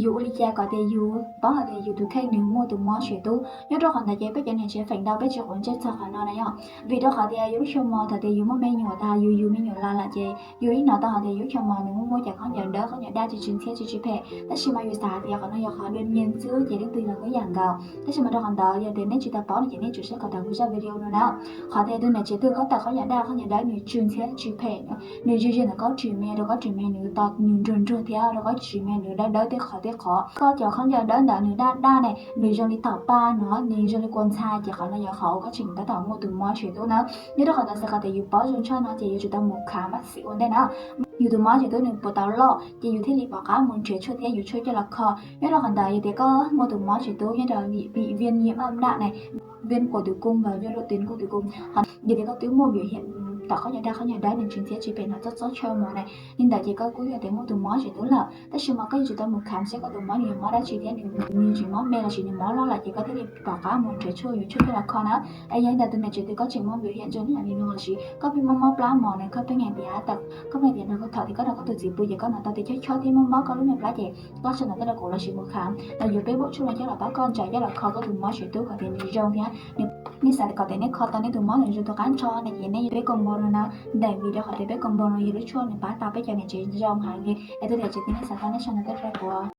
Yus ua li cas kom tias yus paub hais tias yus tus kheej nws muaj tus mob tsev tub? Nyob rau qhov ntawd ces peb cov niam tsev feem ntau peb tsis quav ntsej txog qhov no na yom. Vim rau qhov tias yus lub xyoo mos thaum tias yus muaj me nyuam tas yus yug me nyuam los lawm ces yus yeej hnov tau hais tias yus lub xyoo mos nws muaj muaj cov khaub ncaws dawb khaub ncaws daj tsis tsis ntxhiab tsis tsis phem, tab sis mas yus xav hais tias qhov no yog qhov đương nhiên xwb ces leej twg los kuj yam nkaus. Tab sis mas rau qhov ntawd yog tias neb tsis tau paub no ces neb tsum saib kom tag kuv zaj video no na. Qhov tias tus niam tsev twg khaub tawm khaub ncaws daj khaub ncaws dawb nws tsis ntxhiab tsis phem, nws ze ze ntawm koj tsis me, rau koj tsis me nws to nws nruag nruag thiab rau koj tsis me nws dawb dawb tej qhov tej qhov. Koj cov khaub ncaws dawb ntawd nws daj daj ne, nws zoo li tom pa no, nws zoo li kua ntxhai ces qhov no yog qhov uas koj tseem tab tom muaj tus mob tsev tub na. Nyob rau qhov ntawd xav kom tias yus paub zoo tshaj no ces yuav tsum tau mus khám bác sĩ ua ntej na. Yus tus mob tsev tub nws puas tau loj ces yus thiaj li pom qab mus nrhiav tshuaj thiab yuav tshuaj coj los kho. Nyob rau qhov ntawd yog tias koj muaj tus mob tsev tub nyob rau bị viêm nhiễm âm đạo này, viêm của tử cung và viêm loét tuyến của tử cung, yog tias koj twb muaj biểu hiện tom khaub ncaws daj khaub ncaws dawb nws tsis ntxhiab tsis phem no txob txob chaw mos na, li ntawd ces koj kuj yog tias muaj tus mob tsev tub lawm. Tab sis mas koj yuav tsum tau mus khám seb koj tus mob nws yog mob dab tsi thiab nws, nws tsis mob me los sis nws mob loj lawm ces koj thiaj li pom qab mus nrhiav tshuaj yuav tshuaj coj los kho na. Es yog li ntawd tus niam tsev twg koj tseem muaj biểu hiện zoo li no los sis koj pheej mob mob plab mos na, koj pheej hais tias tawm, koj pheej hais tias no koj thaum tias koj nrog koj tus txiv pw ces koj hnov tau tias chob chob thiab mob mob koj lub me plab ces koj sawv ntawm tej los kuv los sis mus khám, los yuav peb npauj tshuaj no coj los pab koj ntsaws coj los kho koj tus mob tsev tub kom tias nws zoo thiab nws, nej xav kom tias neb kho tau neb tus mob nws zoo tus qab nrho no ces neb yuav peb combo no na. Ntawm vim rau qhov tias peb combo no yog lub tshuaj nws pab tau peb cov niam tsev zoo heev li. Es tus niam tsev twg nej xav tau nej sau ntawm tej rau kuv.